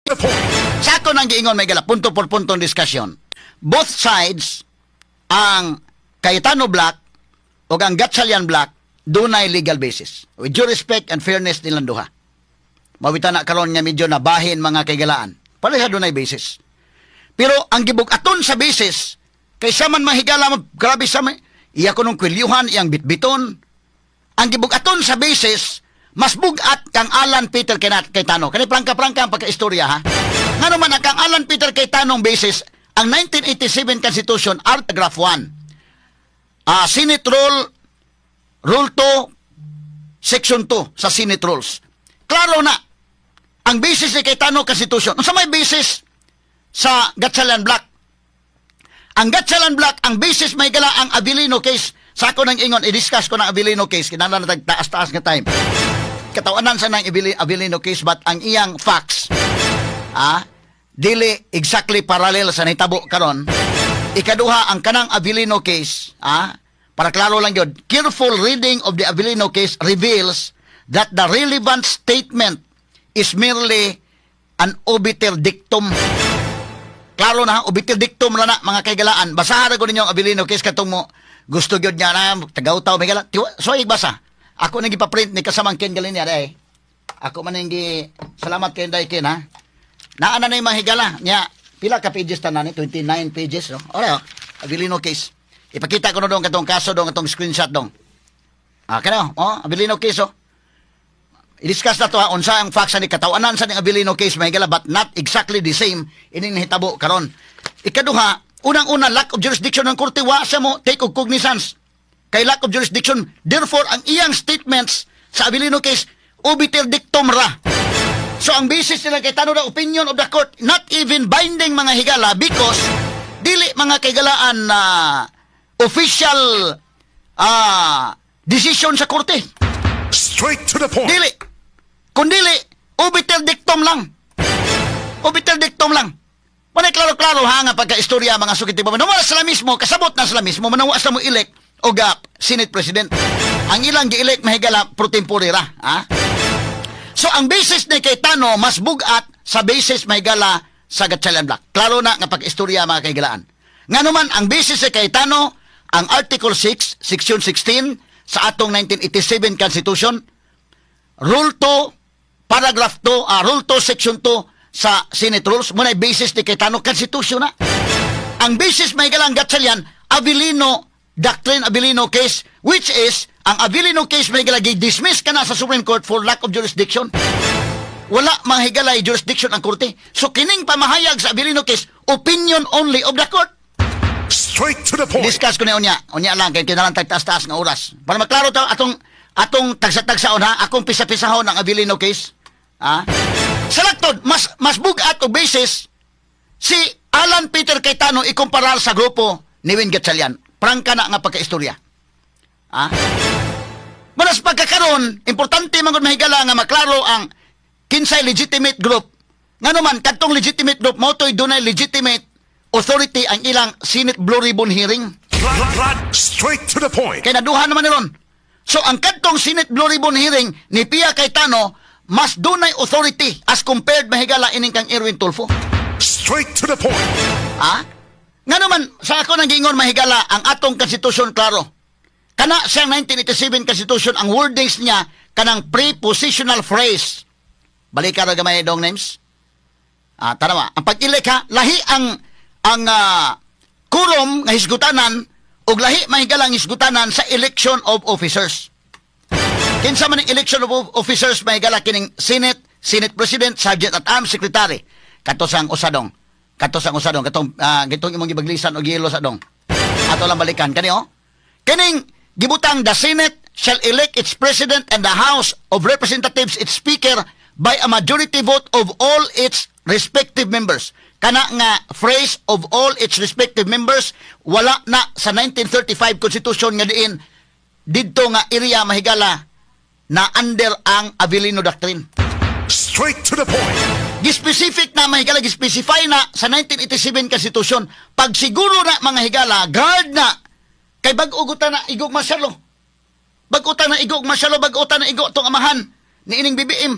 The point. Sa ako nang giingon, may gala, punto por punto ang discussion. Both sides, ang Cayetano Bloc o ang Gatchalian Bloc, dunay legal basis. With due respect and fairness nilang duha. Mawita na karon nga medyo nabahin, mga kaigalaan. Pareha dunay basis. Pero ang gibug-aton sa basis, kay sa man mahigala, grabe sa may, iya ko nung kwilyuhan, iyang bitbiton. Ang gibug-aton sa basis, mas bugat kang Alan Peter Cayetano. Kani prangka-prangka ang pagka-istorya ha. Ngano man ang kang Alan Peter Cayetano basis, ang 1987 Constitution, Paragraph 1. Senate Rule, Rule 2, Section 2 sa Senate Rules. Klaro na, ang basis ni Cayetano, Constitution. Unsa may basis sa Gatchalian Bloc? Ang Gatchalian Bloc, ang basis may gala ang Avelino case. Sa ako nang ingon, i-discuss ko ng Avelino case, kinahanglan na tag taas-taas nga time. Katawanan sa nang Avelino case, but ang iyang facts, dili exactly parallel sa nahitabo karon. Ikaduha, ang kanang Avelino case, para klaro lang yun, careful reading of the Avelino case reveals that the relevant statement is merely an obiter dictum. Klaro na, obiter dictum na na, mga kaigalaan. Basahan ko ninyo ang Avelino case katong mo gusto gyud niya na tagaw-taw may gala. So basa. Ako nang gipa-print ni kasamang Ken Galinia day. Ako man nang gi salamat kay Day Ken ha. Naa na na yung mga higala niya. Pila ka pages tanan ni? 29 pages, no? Ora, oh, Avelino case. Ipakita ko na dong katong kaso dong, katong screenshot dong. Ah, kano? Oh, Avelino case oh. I-discuss na to ha, unsa ang facts ni katawanan sa ning Avelino case, may gala, but not exactly the same ining nahitabo karon. Ikaduha, unang-una, lack of jurisdiction ng korte, wa sa mo take og cognizance. Kay lack of jurisdiction, therefore ang iyang statements sa Avelino case, obiter dictum ra. So ang basis nila kay na opinion of the court, not even binding, mga higala, because dili, mga kaigalaan, na official decision sa korte. Straight to the point. Dili. Kung dili, obiter dictum lang. Obiter dictum lang. Wala, klaro-klaro ha nga pagka-istorya, mga sukit ba. Wala sila mismo, kasabot na sila mismo, manawa sila mo elect o gap Senate President. Ang ilang gi-elect, mahigala, pro tempore ra. Ha? So ang basis ni Cayetano mas bugat sa basis, mahigala, sa Gatchalian Bloc. Klaro na nga pag-istorya, mga kaigalaan. Nga naman ang basis ni Cayetano, ang Article 6, Section 16 sa atong 1987 Constitution, Rule 2, Paragraph 2, Rule 2, Section 2 sa Senate Rules, muna basis ni Cayetano, Constitution na. Ang basis may galang Gatchalian, Avelino Doctrine, Avelino case, which is, ang Avelino case may galang dismiss ka na sa Supreme Court for lack of jurisdiction. Wala mahigalay jurisdiction ang korte. So kining pamahayag sa Avelino case, opinion only of the court. Straight to the point. Discuss ko ni unya. Unya lang kay kinahanglan tag taas-taas nga oras. Para maklaro ta atong tagsa-tagsaon ha, akong pisa-pisahon ang Avelino case. Ha? Sa laktod, mas bugat og basis si Alan Peter Cayetano ikumparar sa grupo ni Win Gatchalian. Prangka na nga pagkaistorya. Ha? Manas pagkakaroon, importante man gud, mahigala, nga maklaro ang kinsay legitimate group. Nga naman, kadtong legitimate group, mo to'y dunay legitimate authority ang ilang Senate Blue Ribbon hearing. Straight to the point. Kay naduha naman nilon. So ang kadtong Senate Blue Ribbon hearing ni Pia Cayetano mas dunay authority as compared, mahigala, ining kang Erwin Tulfo. Straight to the point. Ha? Nga naman, sa ako nang giingon, mahigala, ang atong konstitusyon klaro. Kana siyang 1987 Constitution, ang wordings niya, kanang prepositional phrase. Balik ka ra gamay dong names. Ah, tanawa. Ang pag-elect ha, lahi ang quorum nga hisgutanan ug lahi, mahigala, ang hisgutanan sa election of officers. Kinsa man ang election of officers, mahigala, kining Senate, Senate President, Sergeant at Arms, Secretary. Kato sang usadong. Kato sang usadong katong gitong imong gibaglisan og yelo sa dong. Ato lang balikan kani oh. Kining gibutang the Senate shall elect its president and the House of Representatives its speaker by a majority vote of all its respective members. Kana nga phrase "of all its respective members" wala na sa 1935 Constitution nga diin didto nga area, mahigala, na under ang Avelino Doctrine. Straight to the point. Gispecific na, mga higala, gispecify na sa 1987 Constitution. Pagsiguro na, mga higala, guard na, kay bag-o ta na igog martial law. Bag-o ta na igog martial law, bag-o ta na igo tong amahan ni ining BBM.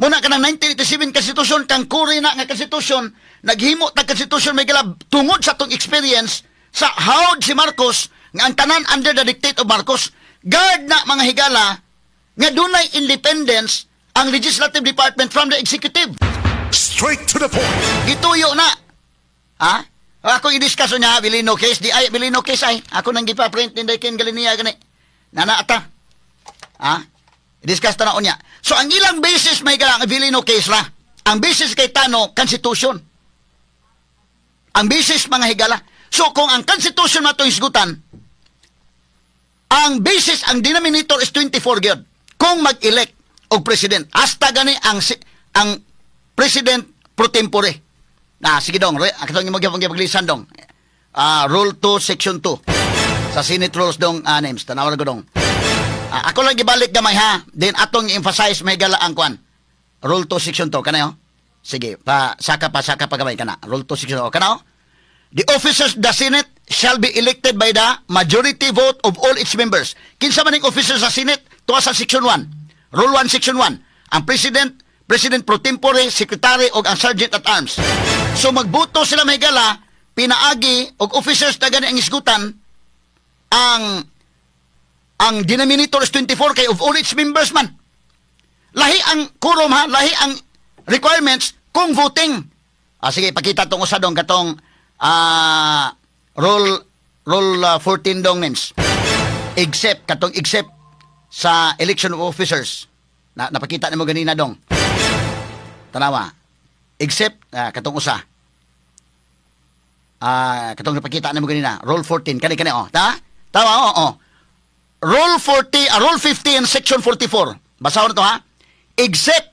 Muna kanang 1987 Constitution, kang kuri na nga Constitution, naghimo ta Constitution, may galab, tungod sa atong experience sa hawd si Marcos, nga ang tanan under the dictate of Marcos. Guard na, mga higala, nga dunay independence ang legislative department from the executive. Straight to the point. Gituyo na. Ha? Ako i-discuss niya, Avelino case, di ay, Avelino case ay. Ako nang gipa-print ni Ken Galinia gani. Nana ata. Ha? I-discuss ta na unya. So ang ilang basis, may ang Avelino case ra. Ang basis Cayetano, Constitution. Ang basis, mga higala. So kung ang Constitution na hisgutan, ang basis, ang denominator is 24 gyud. Kung mag-elect og president, hasta gani ang president pro tempore. Na sige dong, katong imong gyapon gipaglisan dong. Rule 2 Section 2 sa Senate Rules dong, names tanawar ko dong. Ako lang gibalik gamay ha. Then atong emphasize, may gala, ang kwan. Rule 2 Section 2 kana oh. Sige, pa saka pa gamay kana. Rule 2 Section 2 kana oh. The officers of the Senate shall be elected by the majority vote of all its members. Kinsa man ang officers sa Senate? Tuwa sa Section 1. Rule 1, Section 1. Ang President, President pro tempore, Secretary, o ang Sergeant at Arms. So magboto sila, may gala, pinaagi og officers na gani ang isgutan, ang denominator is 24 kay of all its members man. Lahi ang quorum ha, lahi ang requirements kung voting. Sige, pakita tong usa dong, katong rule 14 dong, names. Except katong except sa election of officers. Na napakita nimo ganina dong. Tanawa. Except katong usa. Katong napakita nimo ganina, Rule 14 kani kani oh. Ta? Tama oh, oh. Rule 40, Rule 15, Section 44. Basahon na to ha. Except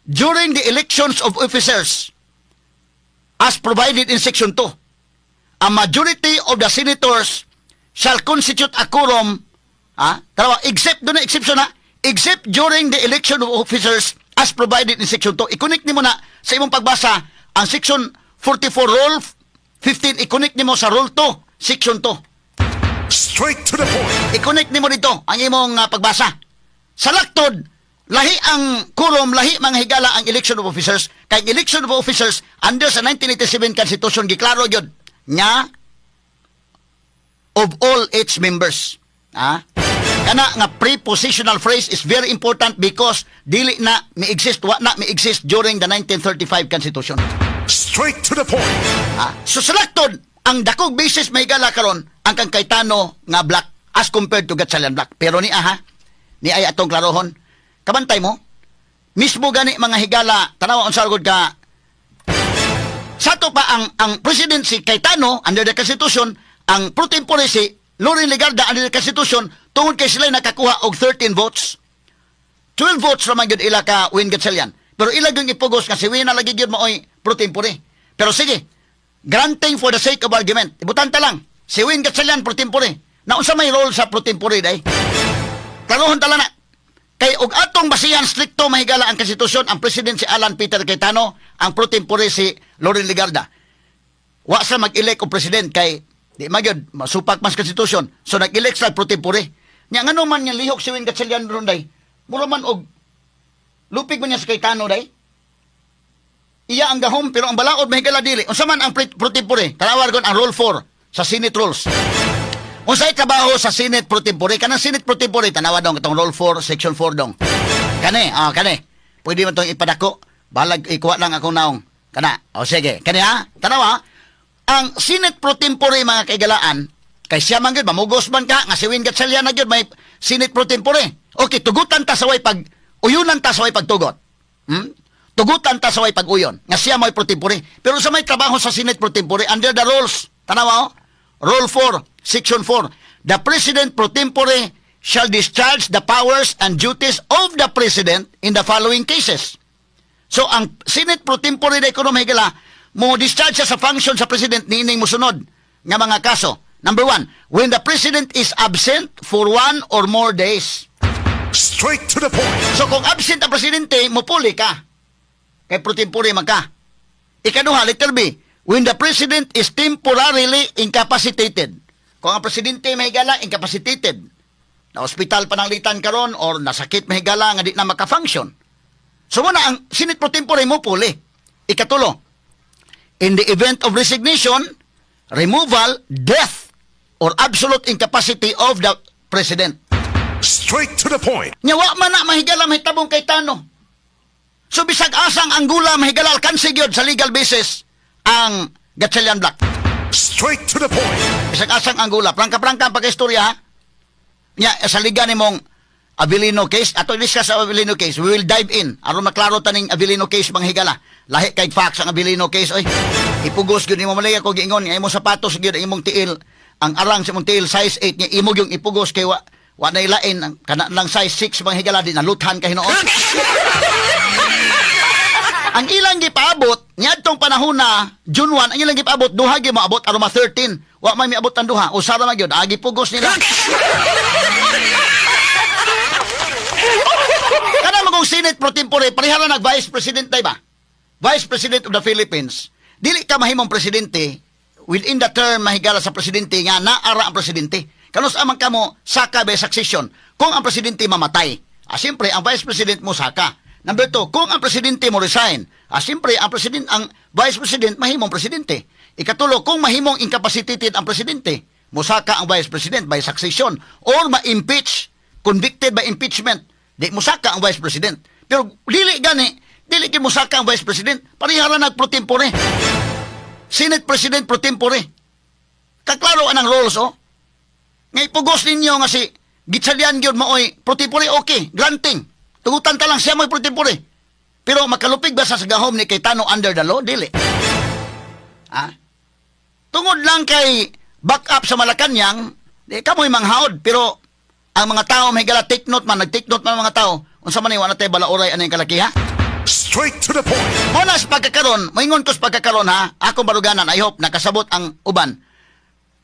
during the elections of officers as provided in Section 2, a majority of the senators shall constitute a quorum. Ha? Tarawa, except, doon na exception ha, except during the election of officers as provided in Section 2. I-connect nimo na sa imong pagbasa ang Section 44, Rule 15, i-connect nimo sa Rule 2, Section 2. Straight to the point. I-connect nimo dito ang imong pagbasa. Sa laktod, lahi ang quorum, lahi, mga higala, ang election of officers. Kay ang election of officers under sa 1987 Constitution, giklaro gyud nga of all its members. Ah? Kana nga prepositional phrase is very important because dili na mi-exist, wa na mi-exist during the 1935 Constitution. Straight to the point. Ah, so sa laktod, ang dakog basis, may gala, karon ang kang Cayetano nga bloc as compared to Gatchalian bloc. Pero ni aha, ni ay atong klarohon. Kabantay mo, mismo gani, mga higala, tanawa unsa gud ka sa to pa ang president si Cayetano under the Constitution, ang pro tempore si Loren Legarda under the Constitution, tungod kay sila nakakuha og 13 votes. 12 votes ra man gyud ila ka Win Gatchalian. Pero ila gyud ipugos nga si Win na lagi gyud maoy pro tempore. Pero sige, granting for the sake of argument, ibutan ta lang si Win Gatchalian pro tempore. Na unsa may role sa pro tempore day? Klarohon ta lang na. Kay og atong basihan stricto, mahigala, ang konstitusyon, ang president si Alan Peter Cayetano, ang pro tempore si Loren Legarda. Wa sa mag-elect og president kay di magyud masupak mas konstitusyon. So nag-elect sa pro tempore. Nya ngano man nga lihok si Win Gatchalian ron day? Mura man og lupig man niya sa Cayetano day. Iya ang gahom, pero ang balaod, mahigala, dili. Unsa man ang pro tempore? Tanawar gon ang Rule 4 sa Senate Rules. Unsay trabaho sa Senate pro tempore? Kanang Senate pro tempore, tanawa dong katong Rule 4 Section 4 dong. Kani, kani. Pwede man tong ipadako. Balag ikuha lang akong naong. Kana. O sige, kani ha. Tanawa. Ang Senate pro tempore, mga kaigalaan, kay siya man gyud mamugos man ka nga si Win Gatchalian na gyud may Senate pro tempore. Okay, tugutan ta sa way pag uyunan ta sa way pagtugot. Tugutan ta sa way pag-uyon nga siya may pro tempore. Pero sa may trabaho sa Senate pro tempore under the rules, tanawa oh. Rule 4, Section 4. The President pro tempore shall discharge the powers and duties of the President in the following cases. So ang Senate pro tempore na ekonomiya higala, mo discharge siya sa function sa President niining musunod nga mga kaso. Number one, when the President is absent for 1 or more days. Straight to the point. So kung absent ang presidente, mupuli ka. Kay pro tempore man ka. Ikaduha, letter B, when the President is temporarily incapacitated. Kung ang presidente, mahigala, incapacitated, na hospital pananglitan karon or nasakit, mahigala, nga di na maka-function. So muna ang Senate pro tempore mo puli. Ikatulo, in the event of resignation, removal, death, or absolute incapacity of the president. Straight to the point. Nya wa man na mahigala mahitabong Cayetano. So bisag asang anggula mahigala, alkansi gyud sa legal basis ang Gatchalian Bloc. Straight to the point. Bisag asang anggula, prangka-prangka ang pagkaistorya ha. Nya sa liga nimong Avelino case, ato discuss sa Avelino case, we will dive in aron maklaro taning Avelino case, mga higala. Lahi kay facts ang Avelino case oy. Ipugos gyud nimo malaya ko giingon nga imong sapatos gyud ang imong tiil, ang arang sa imong tiil size 8 nya imo gyung ipugos kay wa na ilain ang kana lang size 6, mga higala, di naluthan ka hinuon. Ang ilang gipaabot niadtong panahon na June 1, ang ilang gipaabot duha gyud moabot aron ma 13. Wa may miabot ang duha, usara man gyud agi pugos nila. Kana magong Senate pro tempore, pareha ra nag Vice President day ba? Vice President of the Philippines. Dili ka mahimong presidente within the term mahigala sa presidente nga naara ang presidente. Kanus amang kamo saka by succession. Kung ang presidente mamatay, siyempre ang vice president mo saka. Number 2, kung ang presidente mo resign, siyempre ang vice president mahimong presidente. Ikatulo, kung mahimong incapacitated ang presidente, mosaka ang vice president by succession or ma-impeach, convicted by impeachment, di mosaka ang vice president. Pero dili gani, dili kay mosaka ang vice president, pareha ra nag pro tempore. Senate President pro tempore. Kaklaro anang roles oh. Nga ipugos ninyo nga si Gatchalian gyud maoy pro tempore, okay, granting. Tugutan ta lang siya mo'y pro tempore. Pero makalupig ba sa gahom ni Cayetano under the law? Dili. Ha? Tungod lang kay back up sa Malacanang, di ka mo'y manghaod. Pero ang mga tao may gala take note man, nag-take note man ang mga tao. Unsa man ni wala tay balaoray anang kalaki ha? Straight to the point. Muna sa pagkakaron, moingon ko sa pagkakaron ha, akong baruganan, I hope nakasabot ang uban.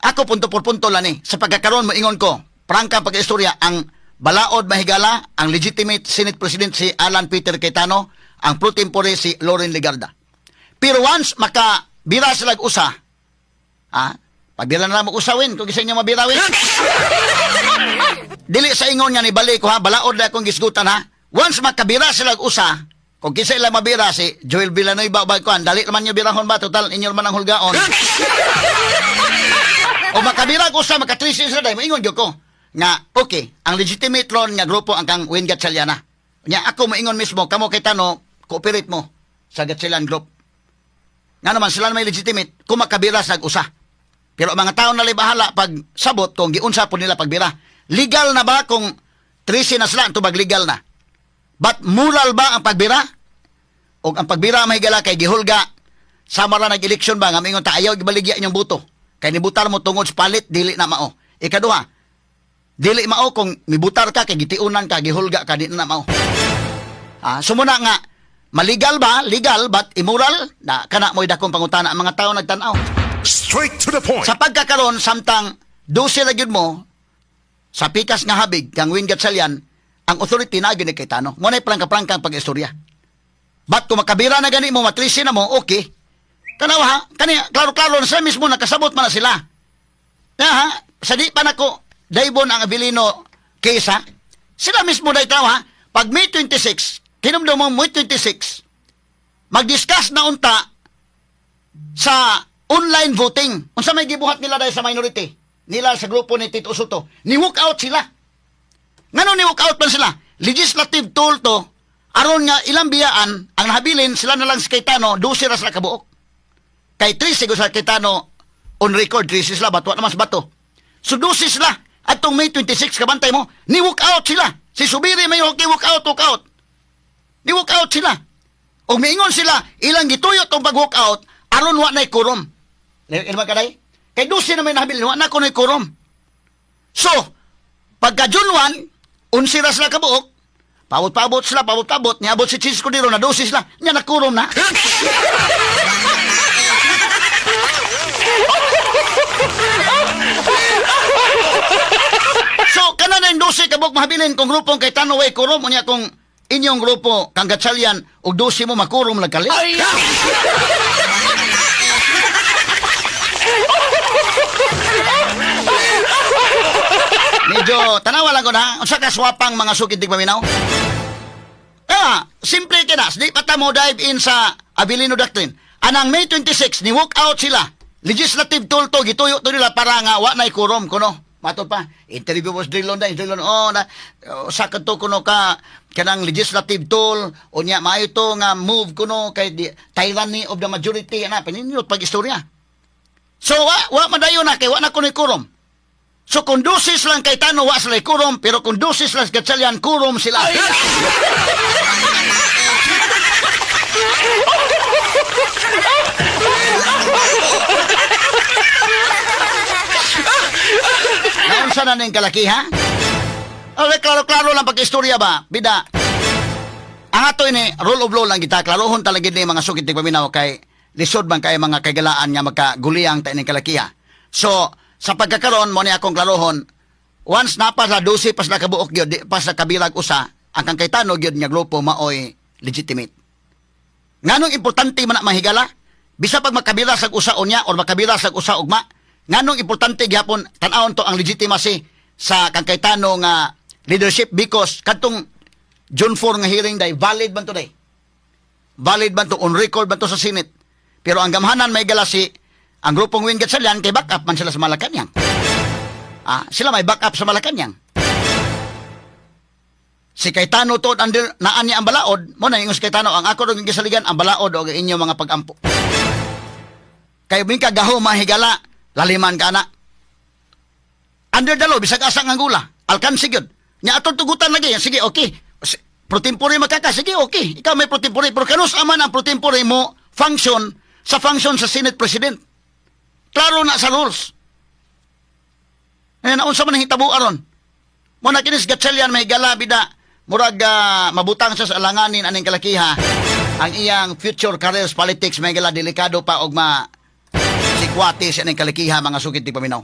Ako punto por punto lang ni. Sa pagkakaron, moingon ko, prangka pag-istorya, ang balaod mahigala, ang legitimate Senate President si Alan Peter Cayetano, ang pro tempore si Loren Legarda. Pero once makabira sila usa, ha? Pagbira na lang mo usawin kung gusto niyo mabirawin. Dili sa ingon nga ni balik ko ha, balaod na akong gisgutan ha. Once makabira sila usa, kung kinsa ila mabira si Joel Villanueva ba kuan, dali naman niyo birahon ba, total inyo man ang hulgaon. O makabira ko usa, makatrisi sila dai, moingon gyud ko nga okay, ang legitimate ron nga grupo ang kang Win Gatchalian. Nya ako moingon mismo kamo Cayetano, cooperate mo sa Gatchalian Group. Nga naman sila may legitimate kung makabira sa usa. Pero ang mga tao na bahala pag sabot kung giunsa po nila pagbira. Legal na ba kung 13 na sila ang tubag legal na? But moral ba ang pagbira? O ang pagbira mahigala kay gihulga sama ra nag-eleksyon ba nga mingon ta ayaw gibaligya inyong boto. Kay nibutar mo tungod sa palit dili na mao. Ikaduha, dili mao kung mibutar ka kay gitiunan ka, gihulga ka, di na mao. Sumuna nga maligal ba? Legal but immoral? Na kana mo'y dakong pangutana ang mga tao nagtan-aw. Straight to the point. Sa pagkakaron samtang 12 ra gyud mo sa pikas nga habig kang Win Gatchalian, ang authority na gyud ni Cayetano. Mo nay prangka-prangka ang pag-istorya. But kung makabira na gani mo, matrisi na mo, okay. Tanaw ha, kani klaro-klaro na sila mismo nakasabot man na sila. Na ha, sa di pa nako daybon ang Avelino case ha. Sila mismo day tanaw ha, pag May 26, kinumdum mo May 26, mag-discuss na unta sa online voting. Unsa may gibuhat nila dahil sa minority? Nila sa grupo ni Tito Sotto. Ni walk out sila. Ngano ni walk out man sila? Legislative tool to aron nga ilang biyaan ang nahabilin sila na lang si Cayetano, 12 ra sila kabuok. Kay 13 sa Cayetano on record, 13 sila bato naman sa bato. So 12 sila atong May 26 kabantay mo, ni walk out sila. Si Zubiri may okay walk out, walk out. Ni walk out sila. Og miingon sila ilang gituyo tong pag walk out aron wa nay quorum. Ilma kaday? Kay 12 na may nahabilin, wa na kuno'y quorum. So, pagka June 1, 11 ra sila kabuok, pabot-pabot sila, pabot-pabot, niabot si Chiz Escudero na 12 sila, nya nakurom na. So, kana na yung 12 kabuok mahabilin kung grupong kay Tanaway kurom, unya kung inyong grupo kang Gatchalian og 12 mo makurom nagkalit. Medyo tanawa lang ko na unsa ka swapang mga sukid tig paminaw. Simple kina, di pa ta mo dive in sa Avelino Doctrine. Anang May 26, ni walk out sila. Legislative tool to, gituyo to nila para nga wa na'y quorum kuno. Matod pa, interview was Drilon na, Drilon, oh, na, oh, sa kadto kuno ka, kanang legislative tool, o niya, maayo to nga move kuno kay di, tyranny of the majority, ana, paninot pag istorya. So, wa madayon na, kay wa na kuno'y quorum. So, kung 12 lang Cayetano, wa sila quorum, pero kung 12 lang Gatchalian, quorum sila. Naunsa na ning kalaki, ha? Ay, klaro-klaro lang pag-istorya ba? Bida, ang ato ini, rule of law lang kita. Klarohon talaga ni mga sukit paminaw kay lisod man kay mga kagalaan nga magkaguliyang ta ining kalakiha. So, sa pagkakaroon mo ni akong klarohon, once na pa sa 12 pas na kabuok gyud, di pa sa kabilag usa, ang kang Cayetano gyud nga grupo maoy legitimate. Nganong importante man na mahigala? Bisa pag makabila sa usa unya or makabila sa usa ugma, nganong importante gyapon tan-awon to ang legitimacy sa kang Cayetano nga leadership, because kadtong June 4 nga hearing day, valid man to day. Valid man to, on record man to sa Senate. Pero ang gamhanan may si ang grupong Win Gatchalian kay backup man sila sa Malacanang. Ah, sila may backup sa Malacanang. Si Cayetano to under naan niya ang balaod, mo na ingon si Cayetano, ang ako rin gisaligan ang balaod og inyo mga pagampo. Kay min kagaho mahigala, laliman ka na. Under the law, bisag asa nga gula, alkansi gyud. Nya atong tugutan lagi, sige okay. Pro tempore makaka, sige okay. Ikaw may pro tempore, pero kanus aman ang pro tempore mo function sa function sa Senate President? Klaro na sa rules. Eh, naunsa man ang hitabo aron? Mo na kinis Gatchalian may gala bida murag mabutang siya sa alanganin aning kalakiha. Ang iyang future career sa politics may gala delikado pa og ma sikwati sa aning kalakiha, mga sukit ti paminaw.